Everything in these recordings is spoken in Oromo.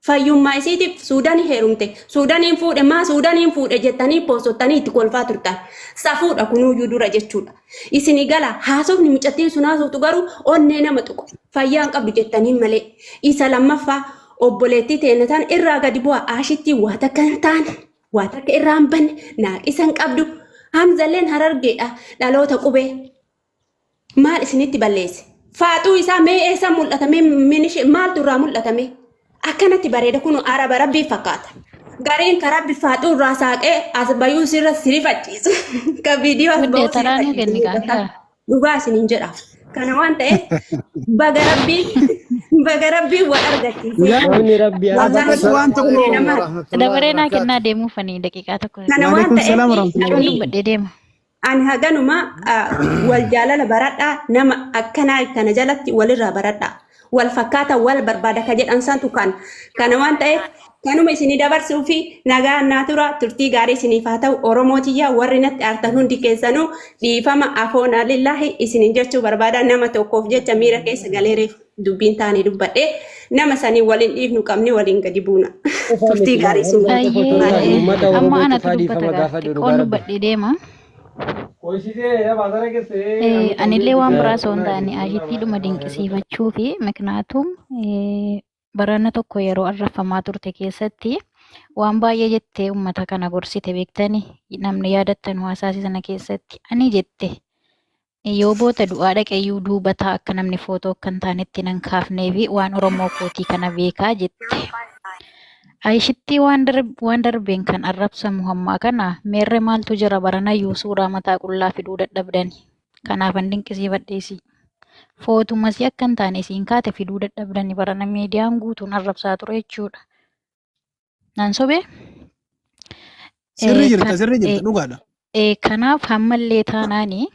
Fayyummaa isiitiif Suudanii heerumte. Suudaniin fuudhe maa Suudaniin fuudhe jettanii poostottanii itti kolfaa turtan. Safuudha kunuuyyuu dura jechuudha. Isinii gala haasofni mucattiin sun haasoftu garuu onnee nama tuqa. Fayyaa hin qabdu jettaniin malee. Isa lammaffaa obboleettii teenya tan irraa gadi bu'a aashittii waa takka hin taane waa takka irraa hin banne naaqisa hin qabdu. Hamzalleen harargeedha dhaloota qubee. Maal isinitti balleesse? Faaxuu isaa mee eessa mul'ata? Mee minishee maaltu irraa mul'ata mee? Akkanatti bareeda kun araba rabbii fakkaata. Gariin ka rabbi faaxuu irraa saaqee as bayuu sirra si rifachiisu. Ka viidiyoo as Guddee ba'uu si taraa nu rifachiisu. kenni kaamilaa. Dhugaa isiniin jedha. Kana waan ta'eef baga rabbii baga rabbii wal argachiise. Namni rabbi Wallaahi Asirratti waan tokko nama Dabaree naa kennaa deemuufanii daqiiqaa tokko. kana waan Waalaikum ta'eef salaam warahmatullahi Yoon ani dubbadhee deema. Ani haganuma wal jaalala baradhaa nama akkanaa kana jalatti walirraa baradhaa. Wal fakkaata wal barbaada ka jedhan santu kan. Kana waan ta'eef kanuma isinii dabarsuu fi nagaa naa tura turtii gaarii isiniif haa ta'u Oromoo tiyya warri natti aartan hundi keessanuu dhiifama afoona lillaahi isiniin jechuu barbaada nama tokkoof jecha miira keessa galeereef dubbiin taane dubbadhe nama sanii waliin dhiifnu qabne waliin gadi buuna. qofaa Turtii miti gaarii isiniif haa qofa otoo hin taane Baay'ee uummata amma Oromoo anatu cufaa dubbata dhiifama gaa gaafadhu xiqqoon dhugaa rabbi. dubbadhee deema. Anillee waan biraa osoo hin taane ashittiidhuma dinqisiifachuu fi miknaatum barana tokko yeroo arraffamaa turte keessatti waan baay'ee jettee uummata kana gorsite beektani namni yaadattan haasaasi sana keessatti ani jette yoo boota du'aa dhaqeyyuu duuba ta'a akka namni footoo akka hin taanetti nan kaafnee fi waan Oromoo kootii kana beekaa jette. Ayishittii waan waan darbeen kan arrabsamu hammaa kana meerre maaltu jira baranayyuu suuraa mataa qullaa fiduu dadhabdani. Kanaafan dinqisiifadheesi. Footumasii akka hin taane isiin kaate fiduu dadhabdani barana miidiyaan guutuun arrabsaa ture jechuudha. Naan sobee? Sirrii Eh, jirta kan- sirrii jirta eh, dhugaadha. Kanaaf hammallee taanaani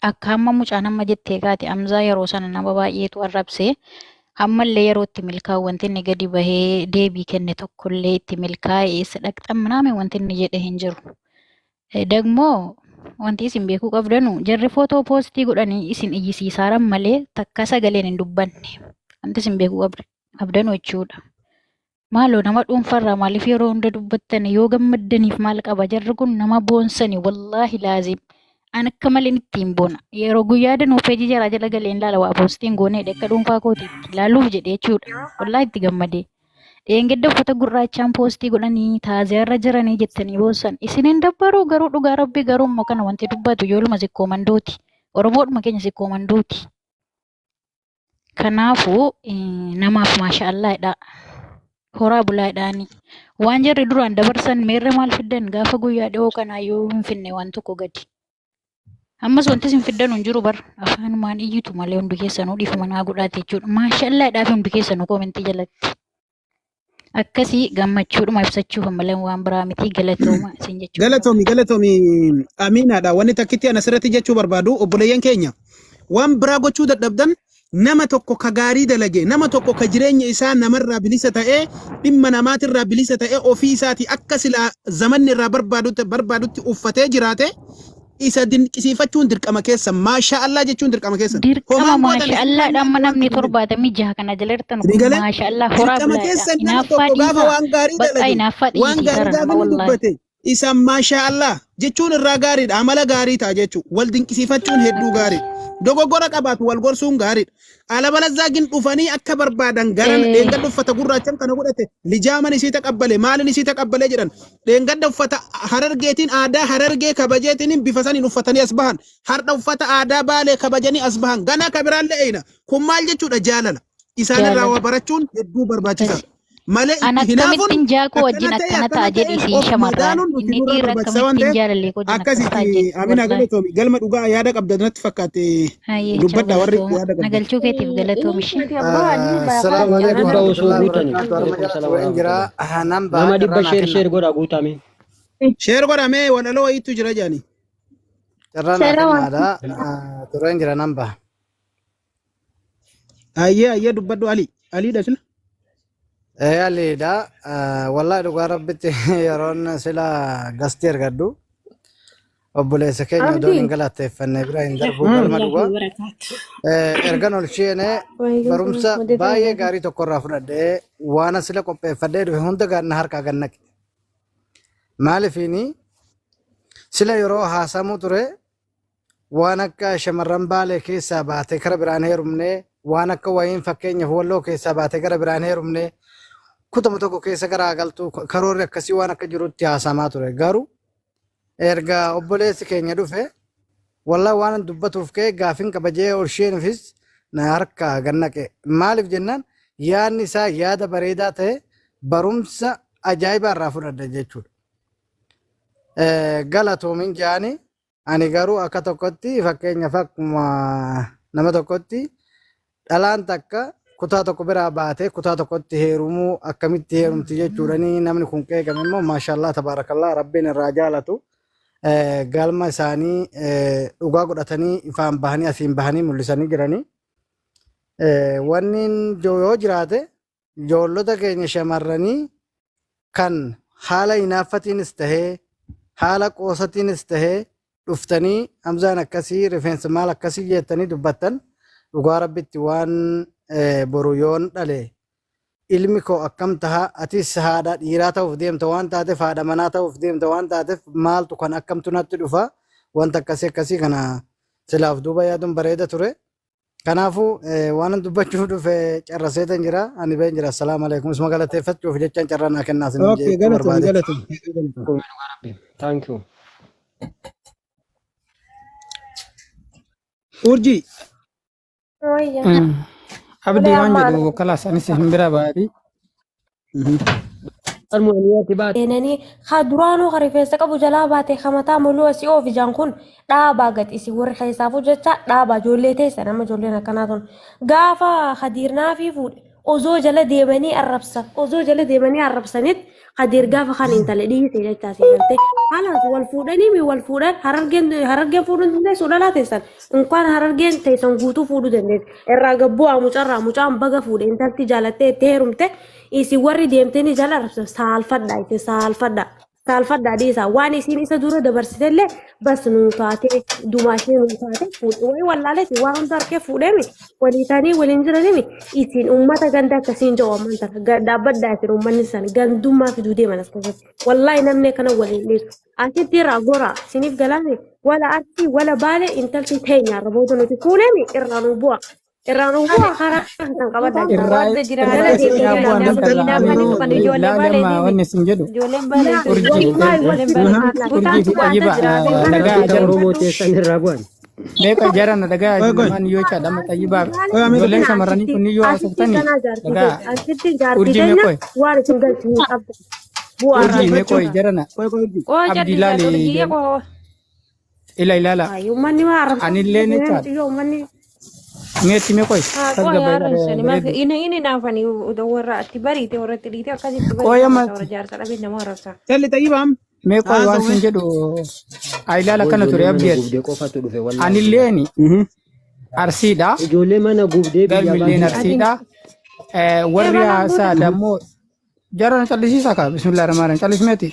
akka hamma mucaan amma jettee kaate Amzaa yeroo sana nama baay'eetu arrabse hammallee yeroo itti milkaa'u wanti inni gadi bahee deebii kenne tokkollee itti milkaa'e eessa dhaqxan minaame wanti inni jedhe hin jiru. Dagmoo wanti isin beekuu qabdanu jarri footoo poostii godhanii isin iyyisiisaaran malee takka sagaleen hin dubbanne wanti isin beekuu qabdanu jechuudha. Maaloo nama dhuunfarraa maaliif yeroo hunda dubbattani yoo gammaddaniif maal qaba jarri kun nama boonsani wallaahi laazim an akka maleen ittiin boona yeroo guyyaa danuu peejii jaraa jala galeen laala waa poostiin gooneedha akka dhuunfaa kootiitti laaluuf jedhee jechuudha wallaahi itti gammadee dheengadda uffata gurraachaan poostii godhanii taaziyaarra jiranii jettanii boossan isin hin dabbaruu garuu dhugaa rabbi garuu immoo kana wanti dubbatu ijooluma sikkoo mandooti oromoodhuma keenya sikkoo mandooti. Kanaafuu namaaf maasha'Allah jedhaa. Horaa bulaa jedhaani. Waan jarri duraan dabarsan meerre maal fiddan gaafa guyyaa dhiyoo kanaa yoo hin finne waan tokko gadi. Ammas wanti isin fiddan hin jiru bar afaanumaan iyyitu malee hundi keessanuu dhiifama naa godhaati jechuudha. Maasha'Allah jedhaafi hundi keessanuu koomentii jalatti. Akkasii gammachuudhuma ibsachuuf malee waan biraa miti galatooma isin jechuu Galatoomi galatoomi Amiinaadha. Wanni takkitti ana asirratti jechuu barbaadu obboleeyyan keenya waan biraa gochuu dadhabdan nama tokko ka gaarii dalage nama tokko ka jireenya isaa namarraa bilisa ta'ee dhimma namaatirraa bilisa ta'ee ofii isaatii akka silaa zamanni irraa barbaadutti barbaadutti uffatee jiraate isa dinqisiifachuun dirqama keessan maashaa Allah jechuun dirqama keessan. Dirqama Homaan gootan maasha isin Allah waan amma namni hin 76 kana jala jirtan kun Isin galee maasha Allah horaa dirqama bulaadha. keessan nama Hinaaffaa tokko gaafa dhiisaa. waan gaarii Bakka dalage hinaaffaa waan dhiisii gaarii gara gaafa nama inni wallaahi. dubbate isa maashaa Allah jechuun irraa gaariidha amala gaarii ta'a jechuudha wal dinqisiifachuun hedduu gaariidha dogoggora qabaatu wal gorsuun gaariidha Alabalazzaa gin dhufanii akka barbaadan garan dheengadda uffata gurraachan kana godhate lijaaman isii taqabbale maalin isii taqabbalee jedhan dheengadda uffata harargeetiin aadaa harargee kabajeetiin bifa saniin uffatanii as bahan har'a uffata aadaa baalee kabajanii as bahan ganaa kabiraallee eeyna kun maal jechuudha jaalala isaanirraa Jaalala. waa barachuun hedduu barbaachisaadha. Akkasi. Malee An itti hinaafuun akkamittiin jaakoo wajjin akkana ta'e akkana akkana ta'a jedhi ta'een isiin of shamarraan. madaaluun nuti Inni nurraa dhiirri barbaachisaa waan akkamittiin ta'eef jaalallee koo wajjin akkas ta'a akkasitti jedhi Amina wallaahi. galatoomi galma dhugaa yaada qabda natti fakkaate Hayyee chao dubbadha warri galatooma. yaada Na qabda. galchuu keetiif galatoomi ishee. Assalaamu Nama alaikum dhibba osoo warahmatullahi guutani. wabarakatuh. Harma Waalaikum jala salaam tureen jira. warahmatullah. Nan ba'a Nama dhibba carraa naa sheer kenna. sheer godha guutame. Sheer godhamee walaloo wayiitu jira jaani. Carraa naa kennaadha. Tureen jira nan ba'a. Ayyee ayyee dubbadhu Ali. Aliidha sila. Ee aliidha. Wallahi dhugaa rabbitti yeroon sila gastii argadhu. Obboleessa keenya odoon hin Abdii. galateeffanne bira hin darbu galma dhugaa. Ergan ol isheenee barumsa baay'ee gaarii tokko irraa fudhadhee waan asila qopheeffadhee dhufe hunda ganna harkaa gannaqe. Maaliifiini sila yeroo haasamuu ture waan akka shamarran Baalee keessaa baatee kara biraan heerumne, waan akka wayiin fakkeenyaaf Walloo keessaa baatee gara biraan heerumne, kutama tokko keessa garaa galtuu karoorri akkasii waan akka jirutti haasamaa ture. Garuu erga obboleessi keenya dhufe wallaa waan dubbatuuf ka'e gaafin kabajee ol isheenifis na harkaa gannaqe. Maaliif jennaan yaadni isaa yaada bareedaa ta'e barumsa ajaa'ibaa irraa fudhadha jechuudha. Galatoomin jaani. Ani garuu akka tokkotti fakkeenyaaf akkuma nama tokkotti dhalaan takka kutaa tokko biraa baatee kutaa tokkotti heerumuu akkamitti heerumti jechuudhani namni kun qeeqame immoo maashaallah tabaarakallaa rabbiin irraa jaalatu galma isaanii dhugaa godhatanii ifaan bahanii asiin bahanii mul'isanii jiranii. Wanni yoo jiraate ijoollota keenya shamarranii kan haala hinaaffatiinis tahee haala qoosatiinis tahee dhuftanii Hamzaan akkasii rifeensa maal akkasii jettanii dubbattan dhugaa rabbitti waan boru yoon dhale ilmi koo akkam taha atis haadha dhiiraa ta'uuf deemta waan taateef haadha manaa ta'uuf deemta waan taateef maaltu kan akkamtu natti dhufa wanta akkasii akkasii kana silaaf duuba yaaduun bareeda ture. Kanaafuu waan dubbachuuf dhufe carraseetan jira. Ani been jira. Assalaamu alaikum. Isuma galateeffachuuf jechaan carraa naa kennaa isin Okay, jechuu galatoomi, barbaade. galatoomi. Thank you. Urjii. Wayya. Abdii Ulee waan amma jedhu kalaas anis hin bira baadhi. Harmooniyaatti baate. Seenanii haa duraanuu ka rifeensa qabu jalaa baate ka mataa moluu asii oof ijaan kun dhaabaa gad isin warri keessaafuu jecha dhaabaa ijoollee teessan amma ijoolleen akkanaa tun gaafa Kadiir naafii fuudhe osoo jala deemanii arrabsan osoo jala deemanii arrabsanitti Kadiir gaafa kan intala dhiise jechaa si galte halaas wal fuudhanii mi wal fuudhan harargeen harargeen fuudhuun dandeessu dhalaa teessan inkaan harargeen teessan guutuu fuudhuu dandeessu irraa gabbu'aa mucarraa mucaan baga fuudhe intalti jaalattee itti heerumte Isin warri deemtanii jala arrabsan saalfadhaa isin saalfadhaa. Saalfadhaa dhiisaa waan isiin isa dura dabarsitellee bas nuu taatee dumaashee nuu taatee fuudhe wayii wallaaleeti waan hunda harkee fuudheemi walii taanii waliin jiranimi isin uummata ganda akkasiin jedhu ammaan tana dhaabbadhaa isin uummanni san gandummaa fiduu deeman as keessatti wallaahi namni akkana waliin dhiisu asitti irraa goraa isiniif galaame wala arsii wala baale intalti teenya irra booda nuti fuuneemi irraa nuu bu'a Irraan uffuu karaa kan qabadha. Irraa Warra irraa jiraatan isin ijoollee haa bu'an naafanii intala naafanii ani dhufan ijoollee laali amma baaleetiimi. wanni isin jedhu Ijoolleen baaleetiimi. urjii Ijoolleen baaleetiimi. urjii fi Butaantu xayyiba waanta jiraate kana dhagaa Wantoota jaran Oromoo teessan irraa bu'an. meeqa jarana dhagaa Qoy qoy. lamaan yoo chaadha amma xayyibaa Qoy amiira. ijoolleen shamarranii Asitti kunni yoo asitti haasoftani ganaa jaartii dhagaa teenya asitti jaartii urjii teenya meeqoy waan isin galchu hin qabdu. Bu'aa irraa urjii meeqoy jechuudha. jarana Qoy qoy urjii. Qoo abdii jalli laali urjii qoo. ila ilaala Ay, uummanni waa arrabsaa anillee ni chaadha mucayyoo uummanni meetti meeqoy Haa qoo tasgabbaa'ee yaarrabsani maaf bareedu inni inni naafanii warra itti bariite warra itti dhiite akkasitti qoy bariite amma arrabsa warra jaarsa dhabee nama arrabsa. Salli xayyibaam. meeqoy waan Haasawwe. sin jedhu ilaala Aboo akkana ture ijoollee mana abdii ati gubdee qofatu dhufe wallaahi. anilleeni arsiidha Ijoollee mana gubdee biyya galmilleen baasee. arsiidha warri Eebalaan haasaa guutuu. dammoo Jarana callisiisa kaa bismillah rahmaan rahim callismeeti.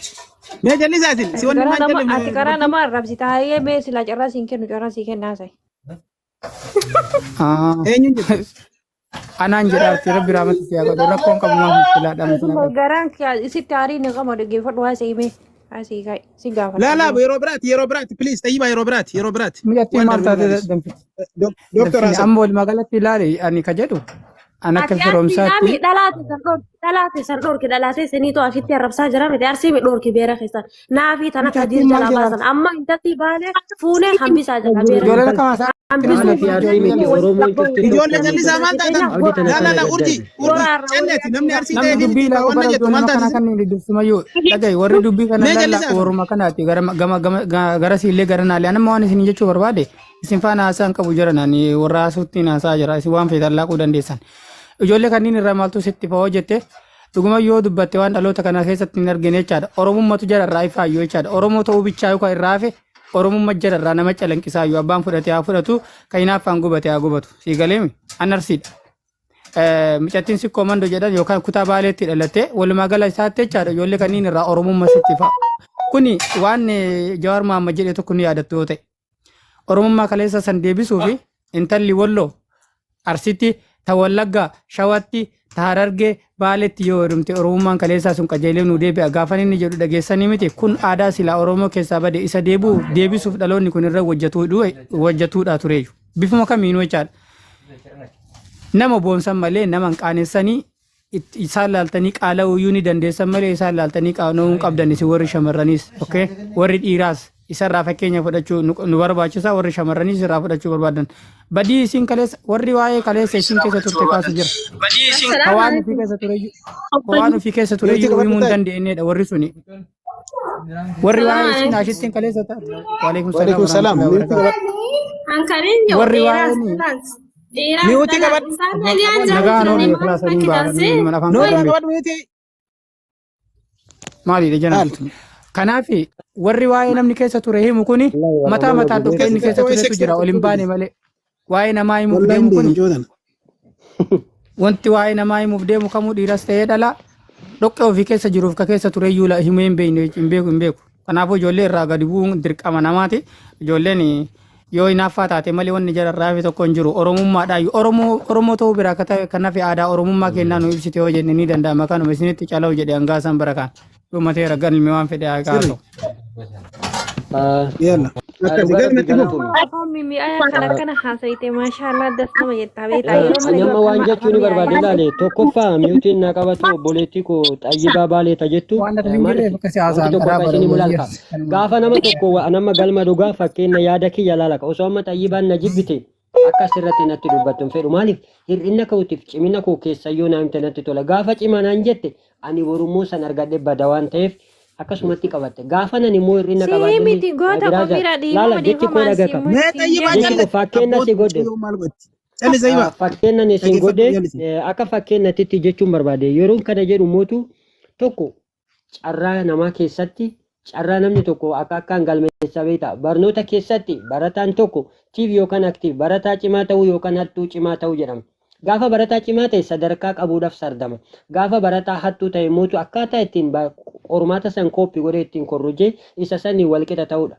Mee jallisaa isin. Si Ati wanni karaa maan nama jallimne. ati karaa nama arrabsita hayyee mee silaa carraa siin kennu carraa sii kennaa sai. Eenyuun jettu? Anaan jedhaarti rabbi raamatti siyaa godhu rakkoon qabu maaf mushkilaadha miti Akkasuma nagaa. garaan sitti aarii ni qabu dhaggeeffadhu haasa'ii mee haasa'ii ka'i si gaafadha. Laa laa yeroo biraati yeroo biraati please xayyibaa yeroo biraati yeroo biraati. Mi'attiin Waan maal darbe taate nurraa dhiisi. danfiti? Dooktor Danfini Haasa'u. amma walumaa galatti ilaali ani ka jedhu an akka Ati arsii firoomsaatti dhaami dhalaate san dhorki dhalaate san dhorki dhalaate saniitu asitti arrabsaa jira miti arsii mi dhorki beera keessan naafii tana kadiir mucattiin maal jalaa jedhaa baasan amma intalti baale fuunee hambisaa jira beera ijoolleen keessan akka maasaa hambisuu Ana fi arsii miti Oromoon cufti Ijoollee tokko miti. jallisaa maal taatan? Abdii tana Laa laa kana laa urjii gaddarbe. urjii Goraarra warri calleeti namni arsii arsii namni ta'ee fi dubbii miti ilaalu wanna bara jettu ijoollee maal kana taatisi? kanneen dubbisumayyuu dhaga'i warri dubbii kana Mee laalla jallisaa isin. warruma kanaati gara gama gama gara siillee gara naalee anamma waan isin jechuu barbaade isin faana haasaa hin qabu jiran ani warra haasuutti haasaa jira isin waan feetan laaquu dandeessan ijoollee kanneen irraa maaltu sitti fa'oo jette dhuguma yoo dubbatte waan dhaloota kana keessatti hin argine jechaadha oromummatu jara irraa ifaayyoo jechaadha oromoo ta'uu bichaa yookaan irraa hafe oromumma jara irraa nama calanqisaayyuu abbaan fudhate haa fudhatu kan hinaaffaan gubate haa gubatu sii galeemi an arsiidha. Micattiin sikkoo mando jedhan yookaan kutaa baaleetti dhalatte walumaa gala isaatti jechaadha ijoollee kanneen irraa oromummaa sitti fa'a. Kuni waan Jawaar Mohaammed jedhe tokko ni yaadattu yoo ta'e. Oromummaa kaleessa san deebisuu fi intalli Walloo Arsitti, ta Wallaggaa Shawatti, ta Harargee Baaletti yoo heerumte Oromummaan kaleessaa sun qajeelee nuu deebi'a gaafan inni jedhu dhageessanii miti. Kun aadaa silaa Oromoo keessaa bade isa deebi'u deebisuuf dhaloonni kun irra hojjetuudha tureeyyu. Bifuma kamiinuu jechaadha. Nama boonsan malee nama hin qaanessanii isaan laaltanii qaala'uu iyyuu ni dandeessan malee isaan laaltanii qaana'uu hin qabdan isin warri shamarraniis, okay? Warri dhiiraas isarraa fakkeenya fudhachuu nu barbaachisa, warri shamarraniis irraa fudhachuu barbaadan. Badii isin kaleessa warri waa'ee kaleessa isin keessa turte kaasu jira. Ka waan ofii keessa ture iyyuu ka waan ofii keessa ture Mute iyyuu qabadhu himuu hin ta'i. dandeenyedha warri suni. Warri waa'ee isin ashittiin kaleessa taate. Waalaikum salaam Waalaikum salaam. warahmatullahi Mute wabarakatuh. qabadhu. Hankanin jedhu Warri dheeraas waa'een dhalaas dheeraas Mute dhalaas qabadhu. isaan aliyaan jala nagaan jiranii oolu maal kilaasanii bakki baafanii taasise mana afaan Nurraa qaban beeku. qabadhu mute. Maalidha jenna. Haal. Kanaaf warri waa'ee namni keessa ture himu kuni Wallahi mataa Oromoon mataan dhoqqee inni keessa Waa'ee turetu seksii jira ol hin baane malee. Waa'ee namaa himuuf Wallahi deemu hin kuni beekan jootan. wanti waa'ee namaa himuuf deemu kamuu dhiiras ta'ee dhala dhoqqee ofii keessa jiruuf ka keessa ture iyyuu himee hin beekne hin beeku hin beeku. Kanaafuu ijoollee irraa gadi bu'uun dirqama namaati. Ijoolleen yoo hinaaffaa taate malee wanni jara irraa hafe tokko hin jiru. Oromummaadhaan Oromoo Oromoo ta'uu biraa akka ta'e kan hafe aadaa Oromummaa kennaa nu ibsite yoo jenne ni danda'ama. Kanuma isinitti cala'u jedhe hangaa isaan bara kaan. Dhumateera galmi waan fedhe haa Sirri. kaa'atu. Yalla. Akkasi Dhugaa galmi rabbi itti fufu. galatoomi. Afaan mimmi'aa kan akkana haasa'ite maashaallah das nama jettaa beektaa yeroo Ani mara amma yoo waan akkama jechuu afaan ni mi'aayee barbaade ilaale tokkoffaa miyuutiin na qabatu obboleettii koo xayyibaa baaleeta jettu Waan lafa hin maaliif jirreef akkasii wanti haasa'an tokko karaa akka isin himu bara laalka gaafa nama tokko nama galma dhugaa fakkeenya yaada kiyya laalaka osoo amma xayyibaan na jibbite akka asirratti natti dubbattu hin fedhu maaliif hir'ina kootiif cimina koo keessayyoo naa himte natti tola gaafa cimaa naan jette ani borummoo san argadhe bada waan ta'eef akkasumatti qabatte gaafa nan immoo hir'ina Sii qabaadhullee miti goota koo biraaza bira laala dhiifama jechi koo dhiifama dhaga si qaba Mee murtiin xayyibaa jechi jedhe. koo callis. fakkeenna Abboon si godhe mucayyoo maal godhti? Callis xayyibaa. Fakkeennan isin Dhaggeeffadhu godhe jalisi. akka fakkeenyatitti jechuun barbaade yeroon kana jedhu mootu tokko carraa namaa keessatti carraa namni tokko akka akkaan galmeessa beekta barnoota keessatti barataan tokko tiif yookaan aktiif barataa cimaa ta'uu yookaan hattuu cimaa ta'uu jedhama. Gaafa barataa cimaa ta'e sadarkaa qabuudhaaf sardama. Gaafa barataa hattuu ta'e mootu akkaataa ittiin qormaata san kooppi godhee ittiin korrojee isa sanii walqixa ta'uudha.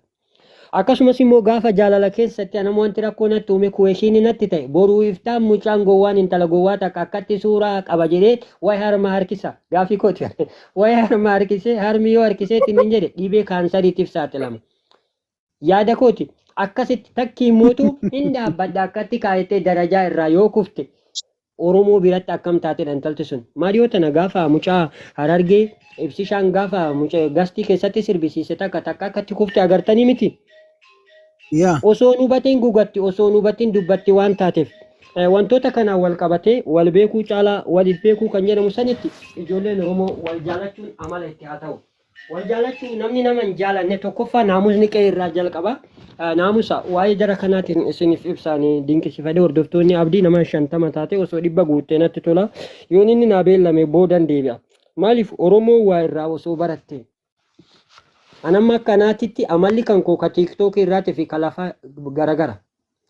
Akkasumas immoo gaafa jaalala keessatti anam wanti rakkoo natti uume kuweshiini natti ta'e boruu iftaan mucaan gowwaan intala gowwaa takka akkatti suuraa qaba jedhee wayi harma harkisa gaafii kooti wayi harma harkisee harmi yoo harkisee ittiin hin jedhe dhibee kaansariitiif saaxilama. Yaada kooti akkasitti takkii mootu hin dhaabbadha akkatti kaayettee darajaa irraa yoo kufte Oromoo biratti akkam taatedha intalti sun. Maariyoo tana gaafa mucaa Harargee ibsishaan gaafa mucaa gastii keessatti sirbisiise takka takka akkatti kufte agartanii miti. Yaa. Osoo hin hubatin gugatti osoo hin hubatin dubbatti waan taateef. Wantoota kanaan wal qabatee wal beekuu caalaa waliif beekuu kan jedhamu sanitti ijoolleen Oromoo wal jaalachuun amala itti haa ta'u. Wal jaalachuu namni nama hin jaalanne tokkoffaa naamusni qe'ee irraa jalqaba. Naamusa waa'ee jara kanaatiin isiniif ibsaan dinqisiifadhe hordoftoonni abdii nama 50 taate osoo 100 guuttee natti tola. Yoon inni naa beellame boodan deebi'a. Maaliif Oromoo waa irraa osoo baratte. Anamma akka anaatitti amalli kan koo ka tiiktookii irraatii fi ka lafaa garagara.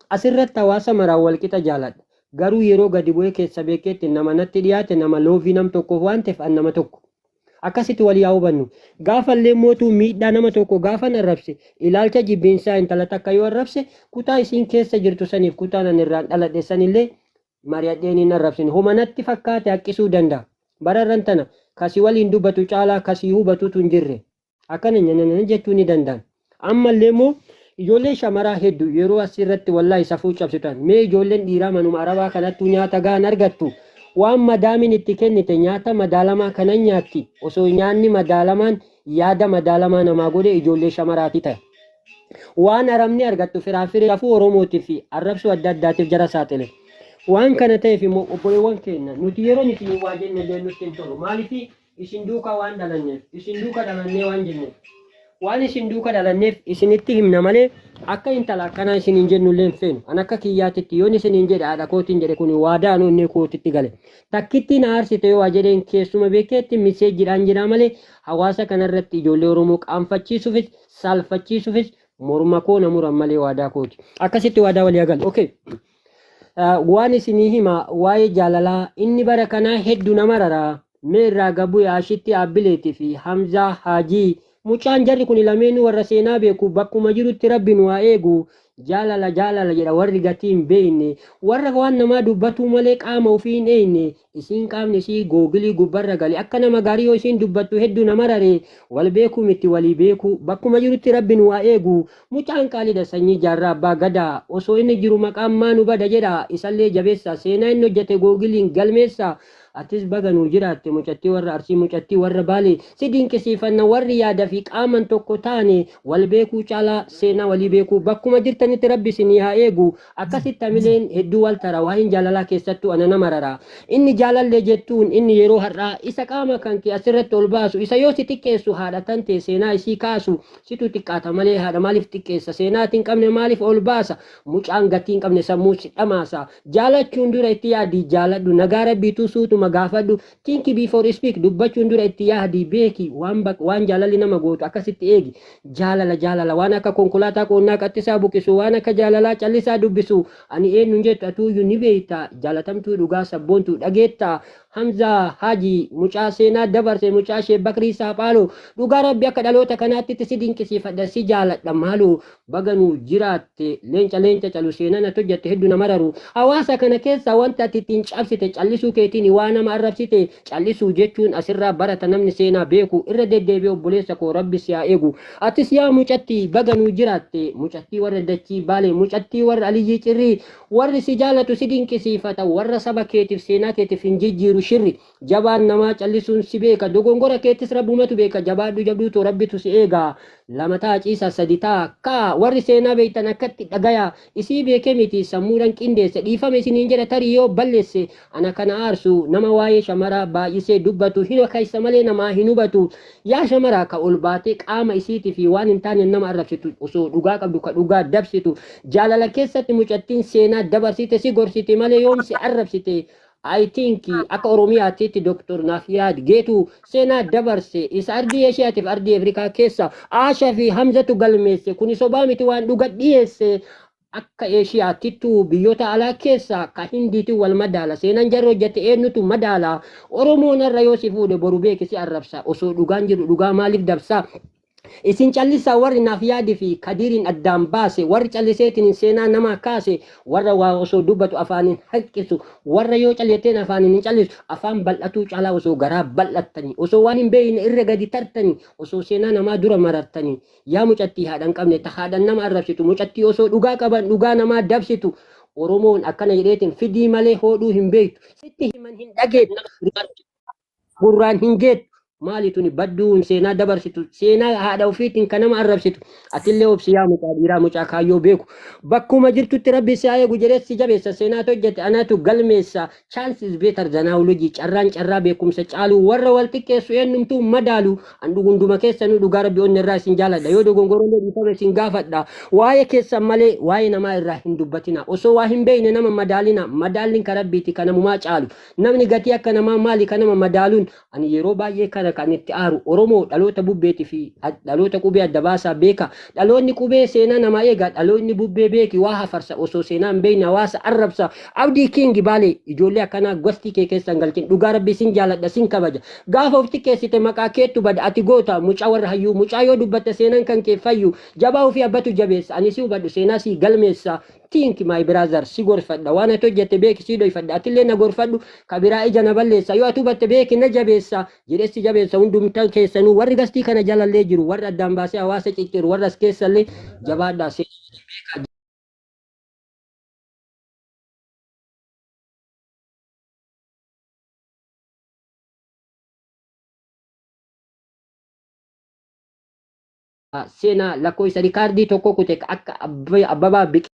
Asirratti hawaasa maraan walqixa jaaladha. Garuu yeroo gadi bu'ee keessa beekeetti nama natti dhiyaate nama loovii nam tokkoof waan ta'eef an nama tokko. Akkasitti wal yaa hubannu. Gaafa illee mootuu miidhaa nama tokko gaafan arrabse ilaalcha jibbiinsaa intala takka yoo arrabse kutaa isiin keessa jirtu saniif kutaan an irraan dhaladhe sanillee mari'adheen hin arrabsine. Homa natti fakkaate haqqisuu danda'a. Bara irran tana ka si waliin dubbatu caalaa ka sii hubatutu hin jirre. Akkana nyananana jechuu ni danda'an. Ammallee immoo ijoolleen shamaraa heddu yeroo as irratti wallaahi safuu cabsitan. Mee ijoolleen dhiiraa manuma arabaa kanattuu nyaata gahan argattu. Waan madaamin itti kennite nyaata madaalamaa kanan nyaatti. Osoo nyaanni madaalamaan yaada madaalamaa namaa godhe ijoollee shamaraati ta'e. Waan arabni argattu firaa firee safuu Oromootii fi arrabsoo adda addaatiif jara saaxile. Waan kana ta'eef immoo obboleewwan keenya nuti yeroon isin waa jenne illee nutti hin tolu. Maaliif isin duukaa waan dhalanneef, isin duuka dhalannee waan jenneef. Waan isin duuka dhalanneef isinitti himna malee akka intala akkanaa isiniin jennu illee hin feenu. An akka kiyyaatitti yoon isiniin jedhe haadha kootiin jedhe kun waadaa an onnee kootitti gale. Takkitti na aarsite yoo waa jedheen keessuma beekeetti miseejjidhaan jedhaa malee hawaasa kanarratti ijoollee Oromoo qaanfachiisuufis saalfachiisuufis morma koo na muran malee waadaa kooti. Akkasitti waadaa walii haa galu. Okay. Waan isinii hima waa'ee jaalalaa inni bara kanaa heddu nama raraa mee irraa gabu'e Ashitti Aabbileeti fi Hamzaa Haajii Mucaan jarri kuni lameenuu warra seenaa beeku bakkuma jirutti rabbi nu haa eegu. Jaalala jaalala jedha warri gatii hin beeyne. Warra waan namaa dubbatuu malee qaama ufii hin eeyne. Isiin qaamni isii googilii gubbarra gale. Akka nama gaarii yoo isiin dubbattu heddu na marare. Wal beekuu mitti walii beekuu. Bakkuma jirutti rabbi nu haa eegu. Mucaan qaalidha sanyii jaarraa abbaa gadaa. Osoo inni jiru maqaan maa nu bada jedha. Isallee jabeessaa. Seenaa inni hojjate googiliin galmeessaa. Atis baga nuu jiraatte mucattii warra Arsii mucattii warra Baalee si dinqisiifanna warri yaada fi qaaman tokko taane wal beekuu caalaa seenaa walii beekuu bakkuma jirtanitti rabbi isinii haa eegu akkasitti hamileen hedduu wal tara waa'een jaalalaa keessattuu ana na marara inni jaalallee jettuun inni yeroo har'aa isa qaama kan kee asirratti ol baasu isa yoo si xiqqeessu haadha tantee seenaa isii kaasu situ xiqqaata malee haadha maaliif xiqqeessa seenaa ati hin qabne maaliif ol baasa mucaan gatii hin qabne sammuu si dhamaasa Jaalachuun dura itti yaadii jaaladhu nagaa rabbiituu suutuma gaafadhu think before speak dubbachuun dura itti yaadii beeki waan baq waan jaalalli nama gootu akkasitti eegi jaalala jaalala waan akka konkolaataa qoonnaa qaxxisaa buqisu waan akka jaalalaa callisaa dubbisu ani eenyuun jettu atuuyyu ni beekta jaalatamtuu dhugaa sabboontuu dhageetta Hamzaa Haji mucaa seenaa dabarse mucaa Sheek Bakrii Saaphaaloo dhugaa rabbi akka dhaloota kanaattitti si dinqisiifadha si jaaladha maaloo baga nuu jiraatte leenca leenca calu seenaan ati hojjatte heddu na mararu hawaasa kana keessaa wanta ati ittiin cabsite callisuu keetiin waa nama arrabsite callisuu jechuun asirraa barata namni seenaa beeku irra deddeebi'e obboleessa koo rabbi si haa eegu atis yaa mucattii baga nuu jiraatte mucattii warra dachii baalee mucattii warra aliyyii cirrii Warri si jaalatu si dinqisiifata, warra saba keetiif seenaa keetiif hin jijjiiru shirri. Jabaan namaa callisuun si beeka, dogongora keetis Rabbumatu beeka, jabaadhu jabduu too Rabbitu si eega. 2 ta'a ciisa 3 ta'a ka'a, warri seenaa beektan akkatti dhagayaa, isii beeke miti sammuudhan qindeesse, dhiifama isiniin jedha tarii yoo ballesse, ana kana aarsu nama waa'ee shamaraa baay'isee dubbatu, hin keessa malee namaa hin hubatu. Yaa shamaraa ka ol baatee qaama isiitii fi waan hin taaneen nama arrabsitu, osoo dhugaa qabdu ka dhugaa dabsitu, Jaalala keessatti mucattiin seenaa dabarsite si gorsiti malee yoom si arrabsite? I think akka Oromiyaatiitti Dr. Naafyaad Geetuu seenaa dabarse isa ardii Eeshiyaatiif ardii Afrikaa keessa Aasha fi Hamzatu galmeesse kuni sobaa miti waan dhuga dhiyeesse akka Eeshiyaatittu biyyoota alaa keessa ka Hindiitiin wal madaala seenaan jarri hojjette eenyutu madaala Oromoon har'a yoo si fuudhe boru beeki si arrabsa osoo dhugaan jiru dhugaa maaliif dabsa Isin callisaa warri Naafyaad fi Kadiiriin addaan baase, warri calliseetiniin seenaa namaa kaase, warra waa osoo dubbatu afaaniin haqqisu, warra yoo cal jetteen afaaniin hin callisu, afaan bal'atuu caalaa osoo garaa bal'attanii, osoo waan hin beekne irra gadi tartanii, osoo seenaa namaa dura marartanii, yaa mucattii haadha hin qabne ta haadhan nama arrabsitu, mucattii osoo dhugaa qaban dhugaa namaa dabsitu, Oromoon akkana jedheetiin fidii malee hoodhuu hin beektu, sitti himan hin dhageettu, gurraan hin geettu maali tuni badduun seenaa dabarsitu seenaa haadha ofiitiin kan nama arrabsitu atillee obsi yaa mucaa dhiiraa mucaa kaayyoo beeku bakkuma jirtutti rabbi si haa eegu jedhee si jabeessa seenaatu hojjete anaatu galmeessa chance is better than knowledge carraan carraa beekumsa caalu warra wal xiqqeessu eenyumtuu madaalu an dhugunduma keessanuu dhugaa rabbi onni irraa isin jaaladha yoo dogongorollee dhiifama isin gaafadha waa'ee keessan malee waa'ee namaa irraa hin dubbatina osoo waa hin beekne nama madaalina madaalliin ka rabbiiti ka namumaa caalu Namni gatii akka namaa maali ka nama madaaluun ani yeroo baay'ee kana kan itti aaru Oromoo dhaloota bubbeeti fi dhaloota qubee adda baasaa beeka dhaloonni qubee seenaa namaa eega dhaloonni bubbee beeki waa hafarsa osoo seenaa hin beekne hawaasa arrabsa Abdii King Baalee ijoollee akkanaa gostii kee keessa hin galchin dhugaa rabbii sin jaaladha sin kabaja gaafa of xiqqeessite maqaa keettu bada ati goota mucaa warra hayyuu mucaa yoo dubbatte seenaan kan kee fayyu jabaa ofii abbatu jabeessa ani si hubadhu seenaa sii galmeessa Think my brother si gorfadha waan ati hojjette beeki sii dhoyfadha atillee na gorfadhu ka biraa ija na balleessa yoo ati hubatte beeki na jabeessa jedhee si jabeessa hundumtan keessanuu warri gastii kana jalallee jiru warri addaan baasee hawaasa cicciru warra as keessallee jabaadhaa seenaa beekaa. Seenaa lakkoofsa rikaardii tokko kute akka Abbabaa Biqiloo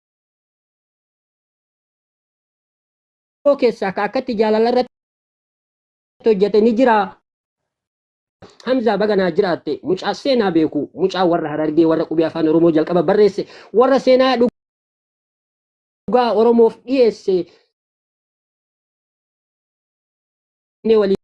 keessaa ka akkatti jaalala irratti hojjete ni jira. Hamzaa baga naa jiraatte mucaa seenaa beeku mucaa warra Harargee warra qubee afaan Oromoo jalqaba barreesse warra seenaa dhugaa Oromoof dhiyeesse. Walii